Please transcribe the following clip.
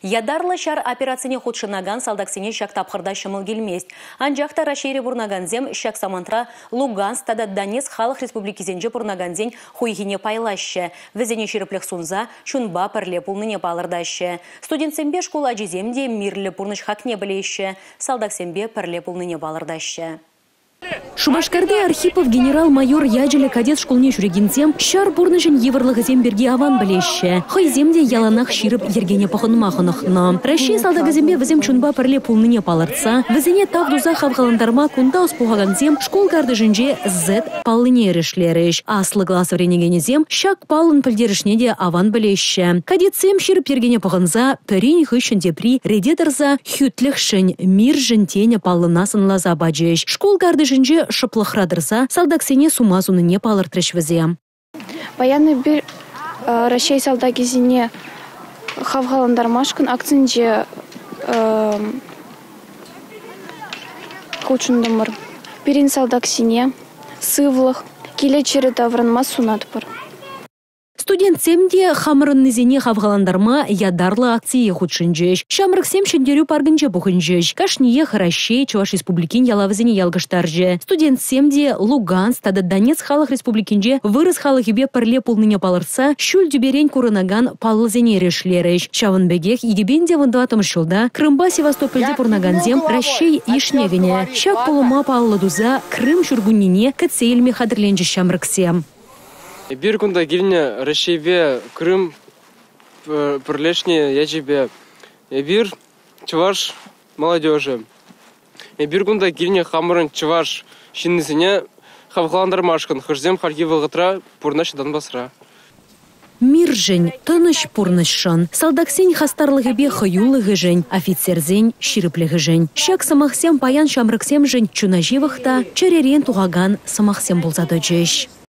Ятарлӑ ҫар операцине хутшӑнакан салтаксене ҫак тапхӑрта ҫӑмӑл килмест. Анчах та Раҫҫейре пурӑнакансем ҫак самантра Луганск тата Донецк халӑх республикисенче пурӑнакансен хуйхине пайлаҫҫӗ. Вӗсене ҫирӗплӗх сунса чунпа пӗрле пулнине палӑртаҫҫӗ. Студентсемпе шкул ачисем те мирлӗ пурнӑҫ хакне пӗлеҫҫӗ, салтаксемпе пӗрле пулнине палӑртаҫҫӗ. Шупашкарти Архипов генерал-майор ячӗллӗ кадет шкулне ҫӳрекенсем ҫар пурнӑҫӗн йывӑрлӑхӗсем пирки аван пӗлеҫҫӗ. Хӑйсем те яланах ҫирӗп йӗркене пӑхӑнма хӑнӑхнӑ. Раҫҫей салтакӗсемпе вӗсем чунпа пӗрле пулнине палӑртса, вӗсене тав туса хавхалантарма кунта ӑс пухакансем шкул картишӗнче Z паллине эрешлерӗҫ. Аслӑ класс вӗренекенӗсем ҫак паллӑн пӗлтерӗшне те аван пӗлеҫҫӗ. Кадетсем ҫирӗп йӗркене пӑхӑнса пӗрин хыҫҫӑн тепри рете тӑрса Хӳтлӗхшӗн, миршӗн тенӗ паллӑна сӑнласа пачӗҫ. Шкул картишӗнче шӑплӑхра тӑрса салтаксене сума сунине палӑртрӗҫ вӗсем. Паян эпир Раҫҫей салтакӗсене хавхалантармашкӑн акцинче хутшӑнтӑмӑр. Пирӗн салтаксене сывлӑх, киле чӗрӗ таврӑнма сунатпӑр. Студентсем те хамӑрӑннисене хавхалантарма ятарлӑ акцие хутшӑнчӗҫ. Ҫамрӑксем Ҫӗнтерӳ паркӗнче пухӑнчӗҫ. Кашниех Раҫҫей, Чӑваш Республикин ялавӗсене ялкӑштарчӗ. Студентсем те Луганск тата Донецк халӑх республикинче вырӑс халӑхӗпе пӗрле пулнине палӑртса ҫӳл тӳперен курӑнакан паллӑсене эрешлерӗҫ. Ҫавӑн пекех 2014 ҫулта Крымпа Севастопольте пурӑнакансем Раҫҫей йышне кӗнӗ. Ҫак пулӑма паллӑ туса Крым ҫуркуннене кӗтсе илме хатӗрленчӗҫ ҫамрӑксем. Эпир кунта килнӗ Раҫҫейпе Крым пӗрлешнӗ ячӗпе. Эпир чӑваш молодежӗ. Эпир кунта килнӗ хамӑрӑн чӑваш ҫыннисене хавхалантармашкӑн, хӑшсем хальхи вӑхӑтра пурӑнаҫҫӗ Донбасра. Миршӗн, тӑнӑҫ пурнӑҫшӑн, салтаксен хастарлӑхӗпе хӑюлӑхӗшӗн, офицерсен ҫирӗплӗхӗшӗн. Ҫак сӑмахсем паян ҫамрӑксемшӗн чуна ҫывӑх та чӗререн тухакан сӑмахсем пулса тӑчӗҫ.